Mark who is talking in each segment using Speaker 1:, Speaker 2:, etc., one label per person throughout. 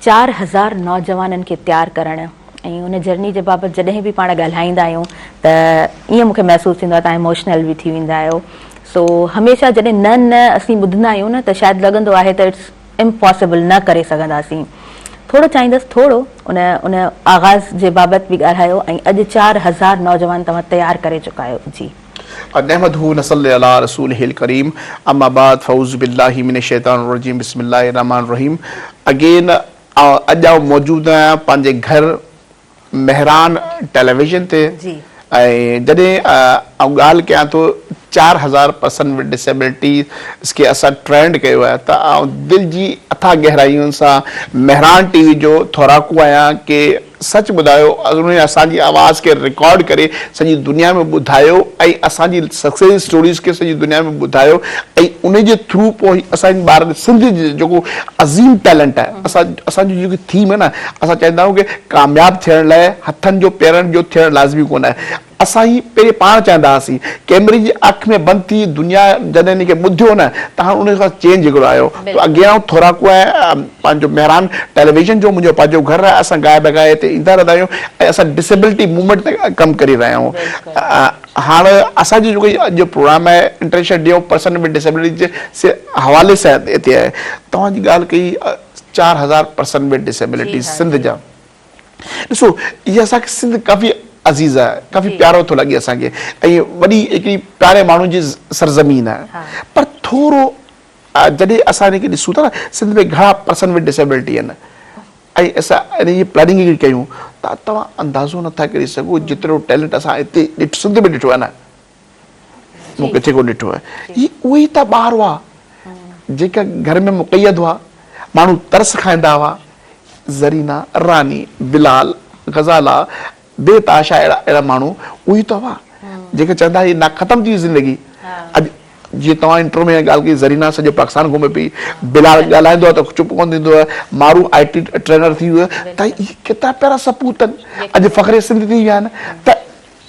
Speaker 1: 4000 نوجوانن کي تيار ڪرڻ ۽ ان جرني جي بابت جڏهن به پاڻ ڳالهائيندا آهيون ته ائين مون کي محسوس ٿيندو آهي توهان ايموشنل به ٿي ويندا آهيو سو هميشه جڏهن نه نه اسين ٻڌندا آهيون نه ته شايد لڳندو آهي ته it's impossible نه ڪري سگهنداسين ٿورو چاهيندس ٿورو ان ان آغاز جي بابت به ڳالهايو ۽ اڄ 4000 نوجوان توهان تيار ڪري چڪا آهيو جي.
Speaker 2: نحمده نصلي علي رسوله الڪريم اما بعد فاعوذ بالله من الشيطان الرجيم بسم الله الرحمٰن الرحيم اگين اڄ آئون موجود آهيان پنهنجي گهر مهراڻ ٽيليويزن تي ۽ جڏهن آئون ڳالهه ڪيان ٿو 4000 پرسن ود ڊسيبلٽيز کي اسان ٽرينڊ ڪيو آهي ته آئون دل جي اٿاهه گهرائين سان مهراڻ ٽي وي جو ٿوراڪو آهيان ڪي سچ ٻڌايو انهن اسان جي آواز کي رڪارڊ ڪري سڄي دنيا ۾ ٻڌايو ۽ اسان جي سڪسيس اسٽوريز کي سڄي دنيا ۾ ٻڌايو ۽ ان جي ٿرو پوء اسان جي ٻارن سنڌ جي جيڪو عظيم ٽيلنٽ آهي اسان اسان جو جيڪو ٿيم آهي نه اسان چاهيندا آهيون ڪي ڪامياب ٿيڻ لاء هٿن جو پيرن جو ٿيڻ لازمي ڪونه آهي اسان هي پهرين پاڻ چاهيندا هئاسين ڪيمري جي اک ۾ بند ٿي دنيا جڏهن ان کي ٻڌيو نه ته هاڻ ان کان چينج هڪڙو آيو ته اڳي آئون ٿوراڪو آهيان پنهنجو مهراڻ ٽيليويزن جو منهنجو پنهنجو گهر آهي اسان گاهي بگاهي هتي ايندا رهندا آهيون ۽ اسان ڊسيبلٽي موومينٽ تي ڪم ڪري رهيا آهيون هاڻ اسان جو جيڪو اڄ جو پروگرام آهي international day of person with disability جي حوالي سان هتي آهي توهان جي ڳالهه ڪئي 4000 پرسن ود ڊسيبلٽي سنڌ جا ڏسو هي اسان کي سنڌ ڪافي عزيز آهي ڪافي پيارو ٿو لڳي اسان کي ۽ وڏي هڪڙي پياري ماڻهن جي سرزمين آهي پر ٿورو جڏهن اسان ان کي ڏسون ٿا نه سنڌ ۾ گهڻا پرسن ود ڊسيبلٽي آهن ۽ اسان ان جي پلاننگ هڪڙي ڪيون ته توهان اندازو نٿا ڪري سگهو جيترو ٽيلنٽ اسان هتي سنڌ ۾ ڏٺو آهي نه مون ڪٿي ڪونه ڏٺو آهي. هي اهي ئي ته ٻار هئا، جيڪا گهر ۾ مقيد هئا، ماڻهو ترس کائيندا هئا. زرينا، راني، بلال، غزالا، بي تحاشا اهڙا اهڙا ماڻهو اهي ئي ته هئا، جيڪي چوندا هئا هي نا ختم ٿي وئي زندگي. اڄ جيئن توهان انٽرو ۾ ڳالهه ڪئي زرينا سڄو پاڪستان گهمي پئي، بلال ڳالهائيندو آهي ته چپ ڪونه ٿيندو آهي، مارو آء ٽي ٽرينر ٿي ويو ته اهي ڪيترا پيارا سپوت آهن، اڄ فخر سنڌ ٿي ويا آهن ته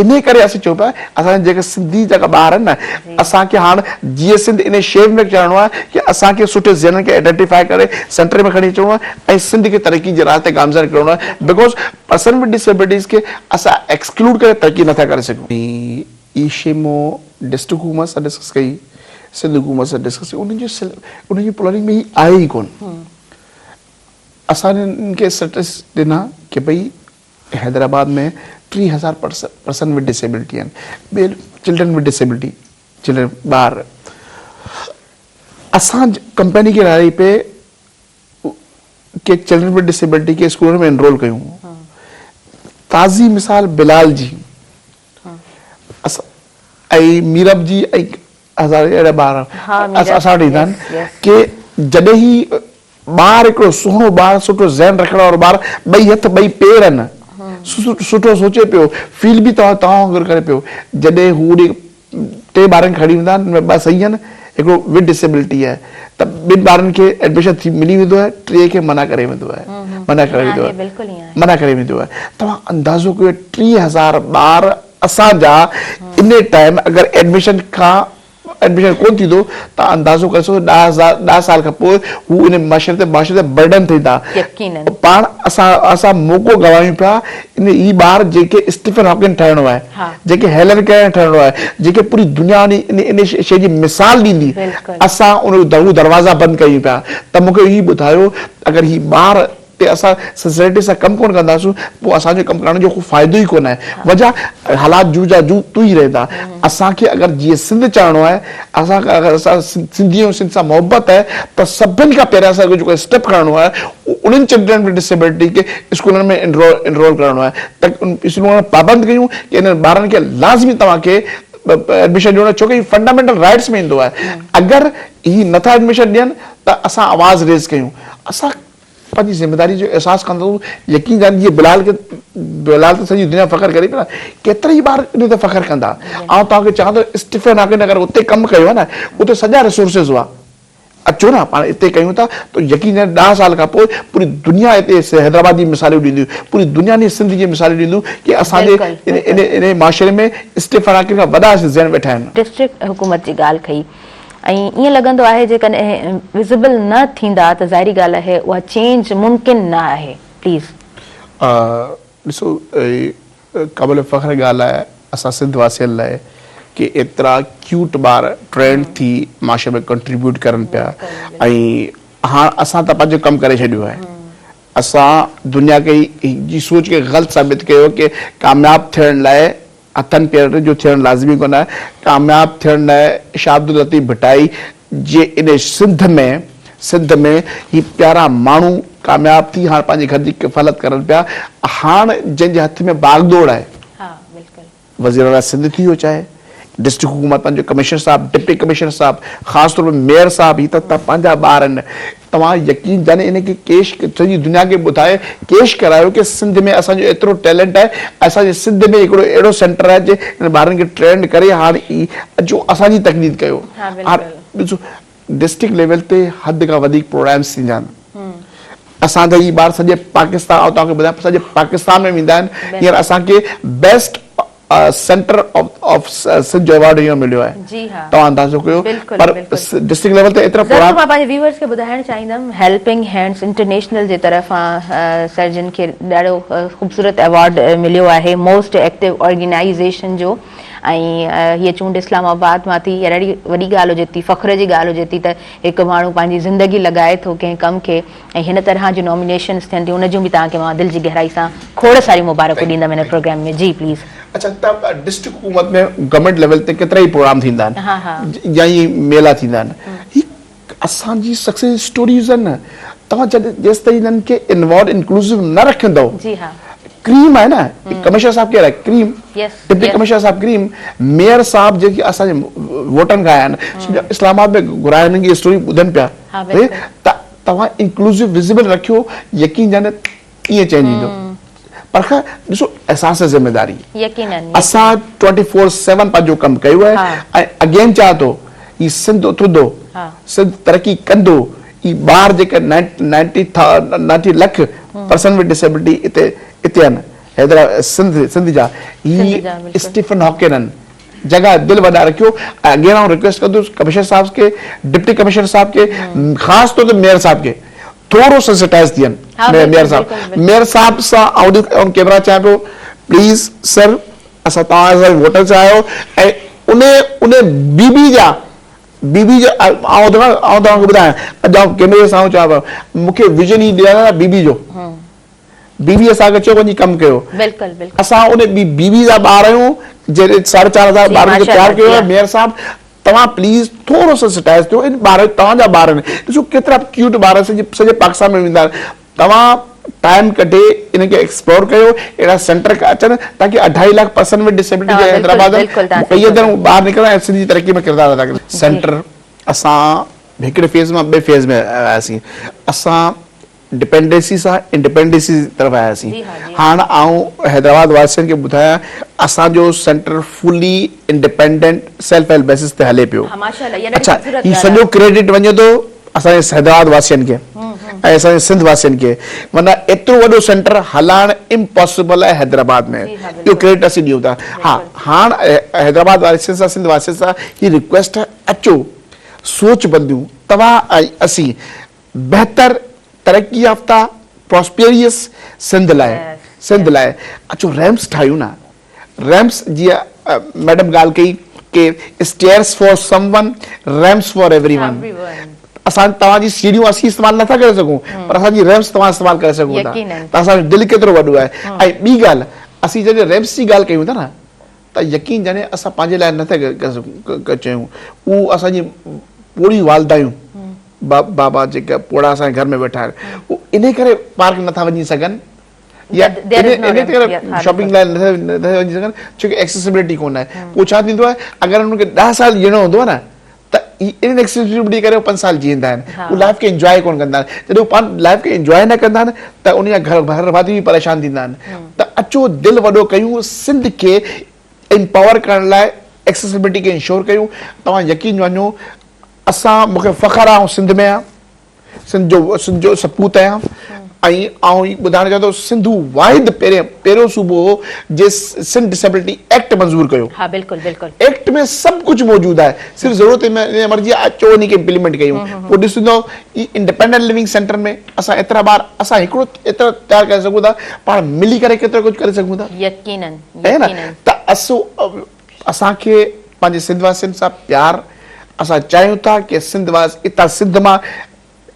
Speaker 2: انهي ڪري اسين چئون پيا اسان جا جيڪي سنڌي جيڪا ٻار آهن نه اسان کي هاڻ جيئي سنڌ انهي شيپ ۾ چڙهڻو آهي ڪي اسان کي سٺي ذهنن کي آئيڊنٽيفائي ڪري سينٽر ۾ کڻي اچڻو آهي ۽ سنڌ کي ترقي جي راهه تي گامزن ڪرڻو آهي because person with disabilities کي اسان ايڪسڪلوڊ ڪري ترقي نٿا ڪري سگهون. هي شي مون ڊسٽرڪٽ حڪومت سان ڊسڪس ڪئي سنڌ حڪومت سان ڊسڪس ڪئي انهن جي انهن جي پلاننگ ۾ هي آهي ئي ڪونه اسان انهن کي اسٽيٽس ڏنا ڪي ڀئي حيدرآباد ۾ 3000 پرسن ود ڊسيبلٽي آهن ٻي چلڊرن ود ڊسيبلٽي چلڊرن ٻار اسان ڪمپني کي رائي پي ڪي چلڊرن ود ڊسيبلٽي کي اسڪولن ۾ انرول ڪيون تازي مثال بلال جي ۽ ميرب جي ۽ هزارين اهڙا ٻار اسان وٽ ايندا آهن ڪي جڏهن هي ٻار هڪڙو سهڻو ٻار سٺو ذهن رکڻ وارو ٻار ٻئي هٿ ٻئي پير آهن سٺو سوچي پيو فيل به توهان توهان وانگر ڪري پيو جڏهن هو ڏي ٽي ٻارن کي کڻي ويندا آهن ان ۾ ٻه صحيح آهن هڪڙو ود ڊسيبلٽي آهي ته ٻن ٻارن کي ايڊميشن ٿي ملي ويندو آهي ٽي کي منع ڪري ويندو آهي منع ڪري ويندو آهي منع ڪري ويندو آهي توهان اندازو ڪيو 3000 ٻار اسان جا ان ٽائيم اگر ايڊميشن کان ايڊميشن ڪون ٿيندو ته اندازو ڪري سگهو ڏاهه هزار ڏاهه سال کان پوء هو ان معاشري تي معاشري تي برڊن ٿيندا
Speaker 1: يقينن
Speaker 2: پاڻ اسان اسان موقعو گوايون پيا ان هي ٻار جيڪي اسٽيفن هاڪنگ ٺهڻو آهي جيڪي هيلن ڪيلر ٺهڻو آهي جيڪي پوري دنيا ان ان شيء جي مثال ڏيندي اسان ان جو دروازا بند ڪيون پيا ته مونکي هي ٻڌايو اگر هي ٻار تي اسان سنسيرٽي سان ڪم ڪونه ڪنداسون پوء اسان جو ڪم ڪرڻ جو ڪو فائدو ئي ڪونه آهي وجه حالات جون جا جون تون ئي رهندا اسان کي اگر جيئي سنڌ چاهڻو آهي اسان کي اگر اسان سنڌي آهيون سنڌ سان محبت آهي ته سڀن کان پهريان اسان کي جيڪو اسٽيپ کڻڻو آهي انهن چلڊرن ود ڊسيبلٽي کي اسڪولن ۾ انرول انرول ڪرڻو آهي ته اسڪولن کي پابند ڪيون ڪي انهن ٻارن کي لازمي توهان کي ايڊميشن ڏيڻو آهي ڇو ڪي هي فنڊامينٽل رائٽس ۾ ايندو آهي اگر هي نٿا ايڊميشن ڏين ته اسان آواز ريز ڪيون اسان پنهنجي ذميداري جو احساس ڪندو يقين جان جيئن بلال کي بلال ته سڄي دنيا فخر ڪري پئي نه ڪيترا ئي ٻار ان تي فخر ڪندا آئون توهان کي چوان ٿو اسٽيفن هاڪنگ اگر اتي ڪم ڪيو آهي نه اتي سڄا ريسورسز هئا اچو نه پاڻ اتي ڪيون ٿا ته يقين جان 10 سال کان پوء پوري دنيا اتي حيدرآباد جي مثالون ڏينديون پوري دنيا ني سنڌ جي مثالون ڏينديون ڪي اسان جي ان ان معاشري ۾ اسٽيفن هاڪنگ کان وڏا ذهن ويٺا آهن.
Speaker 1: ڊسٽرڪٽ حڪومت جي ڳالهه ڪئي. ۽ ائين لڳندو آهي جيڪڏهن وزبل نه ٿيندا ته ظاهري ڳالهه آهي اها چينج ممڪن نه آهي پليز.
Speaker 2: ڏسو قابل فخر ڳالهه آهي اسان سنڌ واسين لاء ڪي ايترا ڪيوٽ ٻار ٽرينڊ ٿي معاشري ۾ ڪنٽريبيوٽ ڪرن پيا ۽ هاڻ اسان ته پنهنجو ڪم ڪري ڇڏيو آهي اسان دنيا کي جي سوچ کي غلط ثابت ڪيو ڪي ڪامياب ٿيڻ لاء هٿن پيرن جو ٿيڻ لازمي ڪونه آهي. ڪامياب ٿيڻ لاء شاهه عبداللطيف ڀٽائي جي ان سنڌ ۾ سنڌ ۾ هي پيارا ماڻهو ڪامياب ٿي هاڻ پنهنجي گهر جي ڪفالت ڪرن پيا. هاڻ جنهن جي هٿ ۾ باغ ڊوڙ آهي. وزير اعليٰ سنڌ ٿي ويو چاهي ڊسٽرڪٽ حڪومت پنهنجو ڪمشنر صاحب، ڊپٽي ڪمشنر صاحب، خاص طور تي ميئر صاحب هي ته پنهنجا ٻار آهن. توهان يقين جاني ان کي ڪيش سڄي دنيا کي ٻڌائي ڪيش ڪرايو ڪي سنڌ ۾ اسان جو ايترو ٽيلنٽ آهي اسان جي سنڌ ۾ هڪڙو اهڙو سينٽر آهي جي انهن ٻارن کي ٽرينڊ ڪري هاڻ اچو اسان جي تقليد ڪيو هاڻ ڏسو ڊسٽرڪٽ ليول تي حد کان وڌيڪ پروگرامس ٿيندا آهن اسان جا هي ٻار سڄي پاڪستان آئون توهان کي ٻڌايان سڄي پاڪستان ۾ ويندا آهن هينئر اسان کي بيسٽ سينٽر آف سنڌ جو ايوارڊ هينئر مليو آهي
Speaker 1: جي ها
Speaker 2: توهان اندازو ڪيو
Speaker 1: بلڪل
Speaker 2: پر
Speaker 1: بلڪل
Speaker 2: ڊسٽرڪٽ ليول تي ايترا
Speaker 1: ضرور
Speaker 2: پروگرام
Speaker 1: مان پنهنجي ويورز کي ٻڌائڻ چاهيندم هيلپنگ هينڊس انٽرنيشنل جي طرفان سر جن کي ڏاڍو خوبصورت ايوارڊ مليو آهي موسٽ ايڪٽو آرگنائيزيشن جو ۽ هيء چونڊ اسلام آباد مان ٿي اها ڏاڍي وڏي ڳالهه هجي ٿي فخر جي ڳالهه هجي ٿي ته هڪ ماڻهو پنهنجي زندگي لڳائي ٿو ڪنهن ڪم کي ۽ هن طرح جون نامينيشنز ٿين ٿيون ان جون به توهان کي مان دل جي گهرائي سان کوڙ ساريون مبارڪون ڏيندم هن پروگرام ۾ جي پليز.
Speaker 2: اڇا ته ڊسٽرڪٽ حڪومت ۾ گورنمينٽ ليول تي ڪيترا ئي پروگرام ٿيندا آهن يا هي ميلا ٿيندا آهن هي اسان جي سڪسيس اسٽوريز آهن توهان جڏهن جيستائين انهن کي انوالو انڪلوسو نه رکندو
Speaker 1: جي ها
Speaker 2: ڪريم آهي نه ڪمشنر صاحب ڪير آهي ڪريم ڊپٽي ڪمشنر صاحب ڪريم ميئر صاحب جيڪي اسان جي ووٽن کان آيا آهن اسلام آباد ۾ گهرائي انهن جي اسٽوري ٻڌن پيا ته توهان انڪلوسو وزيبل رکيو يقين جاني ائين چينج ايندو پر خير ڏسو احساس ذميداري
Speaker 1: يقينن
Speaker 2: اسان 24/7 پنهنجو ڪم ڪيو آهي ۽ اگين چاهيان ٿو هي سنڌ اٿندو سنڌ ترقي ڪندو هي ٻار جيڪا 90 لک پرسن وٿ ڊسيبلٽي اتي اتي آهن حيدرآباد سنڌ سنڌ جا هي اسٽيفن هاڪن آهن جڳهه دل وڏا رکيو ۽ اگين آئون رڪويسٽ ڪندس ڪمشنر صاحب کي ڊپٽي ڪمشنر صاحب کي خاص طور تي ميئر صاحب کي ٿورو سينسٽائز ٿين ميئر صاحب ميئر صاحب سان آئون آن ڪيمرا چاهيان پيو پليز سر اسان توهان جا ووٽرس آهيو ۽ ان ان بي بي جا بي بي جا آئون آئون توهان کي ٻڌايان اڄ آئون ڪيمري جي سامهون چوان پيو مون کي ويزن هي ڏياريو بي بي جو بي بي اسان کي چيو وڃي ڪم ڪيو.
Speaker 1: بلڪل بلڪل.
Speaker 2: اسان ان بي بي جا ٻار آهيون جنهن ساڍي 4000 ٻارن کي تيار ڪيو آهي ميئر صاحب توهان پليز ٿورو سنسٽائز ٿيو ان ٻار توهان جا ٻار آهن ڏسو ڪيترا ڪيوٽ ٻار سڄي سڄي پاڪستان ۾ ويندا آهن توهان ٽائيم ڪڍي انهن کي ايڪسپلور ڪيو اهڙا سينٽر اچن تاڪي اڍائي لاک پرسن وٿ ڊسيبلٽي جي حيدرآباد مقيد آهن ٻاهر نڪرن ۽ سنڌ جي ترقي ۾ ڪردار ادا ڪن سينٽر اسان هڪڙي فيز مان ٻئي فيز ۾ آياسين اسان ڊپينڊنسي سان انڊپينڊنسي جي طرف آياسين هاڻ آئون حيدرآباد واسين کي ٻڌايان اسان جو centre fully independent self help basis تي هلي پيو اڇا هي سڄو ڪريڊٽ وڃي ٿو اسان جي حيدرآباد واسين کي ۽ اسان جي سنڌ واسين کي معنيٰ ايترو وڏو سينٽر هلائڻ امپاسبل آهي حيدرآباد ۾ اهو ڪريڊٽ اسين ڏيون ٿا ها هاڻ حيدرآباد واسين سان سنڌ واسين سان هي رڪويسٽ آهي اچو سوچ بدليون توهان ۽ اسين بهتر ترقي يافته Prosperous Sindh لاء سنڌ لاء اچو ريمپس ٺاهيون نه ريمپس جيئن ميڊم ڳالهه ڪئي ڪي stairs for someone ramps for everyone اسان توهان جي سيڙهيون اسين استعمال نٿا ڪري سگهون پر اسان جي ريمپس توهان استعمال ڪري سگهو ٿا ته اسان جو دل ڪيترو وڏو آهي ۽ ٻي ڳالهه اسين جڏهن ريمپس جي ڳالهه ڪيون ٿا نه ته يقين ڄاڻي اسان پنهنجي لاء نٿا چيون اهو اسان جي پوڙهيون والدايون بابا جيڪا پوڙها اسان جي گهر ۾ ويٺا آهن اهي انهي ڪري پارڪ نٿا وڃي سگهن يا انهي ڪري شاپنگ لاء نٿا وڃي سگهن ڇو ڪي ايڪسيسبلٽي ڪونه آهي پوء ڇا ٿيندو آهي اگر انهن کي 10 سال جيئڻو هوندو آهي نه ته ان ايڪسيسبلٽي ڪري 5 سال جيئندا آهن هو لائف کي انجواء ڪونه ڪندا آهن جڏهن هو پاڻ لائف کي انجواء نه ڪندا آهن ته ان جا گهر گهر ڀاتي به پريشان ٿيندا آهن ته اچو دل وڏو ڪيون سنڌ کي امپاور ڪرڻ لاء ايڪسيسبلٽي کي انشور ڪيون توهان يقين مڃو اسان مون کي فخر آهي آئون سنڌ ۾ آهيان سنڌ جو سنڌ جو سپوت آهيان ۽ آئون هي ٻڌائڻ چاهيان ٿو سنڌو واحد پهرين پهريون صوبو هو جنهن سنڌ ڊسيبلٽي ايڪٽ منظور ڪيو.
Speaker 1: ها بلڪل بلڪل.
Speaker 2: ايڪٽ ۾ سڀ ڪجهه موجود آهي صرف ضرورت ان امر جي آهي اچو ان کي امپليمينٽ ڪيون پوء ڏسندو هي انڊيپينڊنٽ لونگ سينٽر ۾ اسان ايترا ٻار اسان هڪڙو ايترو تيار ڪري سگهون ٿا پاڻ ملي ڪري ڪيترو ڪجهه ڪري سگهون ٿا.
Speaker 1: يقينن يقينن.
Speaker 2: ته اسو اسان کي پنهنجي سنڌ واسين سان پيار اسان چاهيون ٿا ڪي سنڌ واس اتان سنڌ مان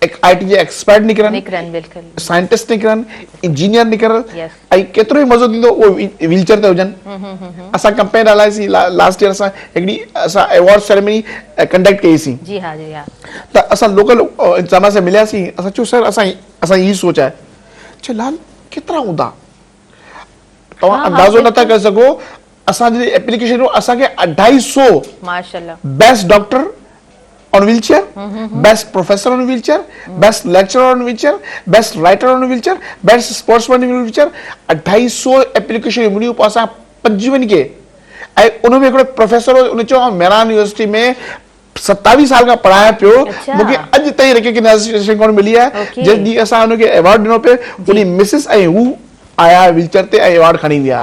Speaker 2: آء ٽي جا ايڪسپرٽ نڪرن
Speaker 1: نڪرن بلڪل
Speaker 2: سائنٽسٽ نڪرن انجنيئر نڪرن ۽ ڪيترو ئي مزو ٿيندو اهي ويل چيئر تي هجن اسان ڪمپين هلائي سين لاسٽ ايئر اسان هڪڙي اسان ايوارڊ سيريمني ڪنڊڪٽ ڪئي سين
Speaker 1: جي ها جي ها
Speaker 2: ته اسان لوڪل انتظاميا سان مليا سين اسان چيو سر اسان اسان هي سوچ آهي چي لال ڪيترا هوندا توهان اندازو نٿا ڪري سگهو اسان جي ايپليڪيشن ڏنو اسان کي اڍائي سو
Speaker 1: ماشاءالله
Speaker 2: best doctor on wheelchair best professor on wheelchair best lecturer on wheelchair best writer on wheelchair best sportsman on wheelchair اڍائي سو ايپليڪيشن مليون پوء اسان پنجويهن کي ۽ ان ۾ هڪڙو پروفيسر هو ان چيو آئون مهراڻ يونيورسٽي ۾ ستاويهه سال کان پڙهايان پيو مون کي اڄ تائين ريڪگنائيزيشن ڪونه ملي آهي جنهن ڏينهن اسان ان کي ايوارڊ ڏنو پئي ان مسز ۽ هو آيا ويل چيئر تي ۽ ايوارڊ کڻي ويا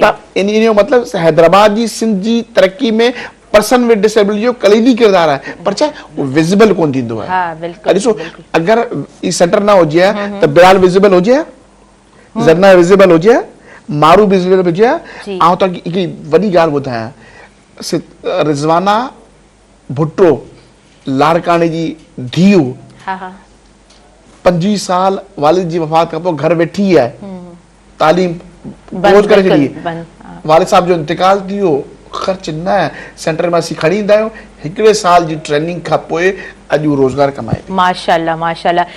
Speaker 2: ته ان جو مطلب حيدرآباد جي سنڌ جي ترقي ۾ پرسن وٿ ڊسيبلٽي جو ڪليدي ڪردار آهي پر ڇا وزبل ڪونه ٿيندو آهي ڏسو اگر هي سينٽر نه هجي ها ته بلال وزبل هجي ها زرنا وزبل هجي ها مارو وزبل هجي ها آئون توهان کي هڪڙي وڏي ڳالهه ٻڌايان رضوانه ڀٽو لاڙڪاڻي جي ڌيء 25 سال والد جي وفات کان پوء گهر ويٺي آهي تعليم ڪلوز ڪري ڇڏي والد صاحب جو انتقال ٿي ويو خرچ نه سينٽر ۾ اسين کڻي ايندا آهيون هڪڙي سال جي ٽريننگ کان پوء اڄ هو روزگار ڪمائي پئي.
Speaker 1: ماشاءالله ماشاءالله.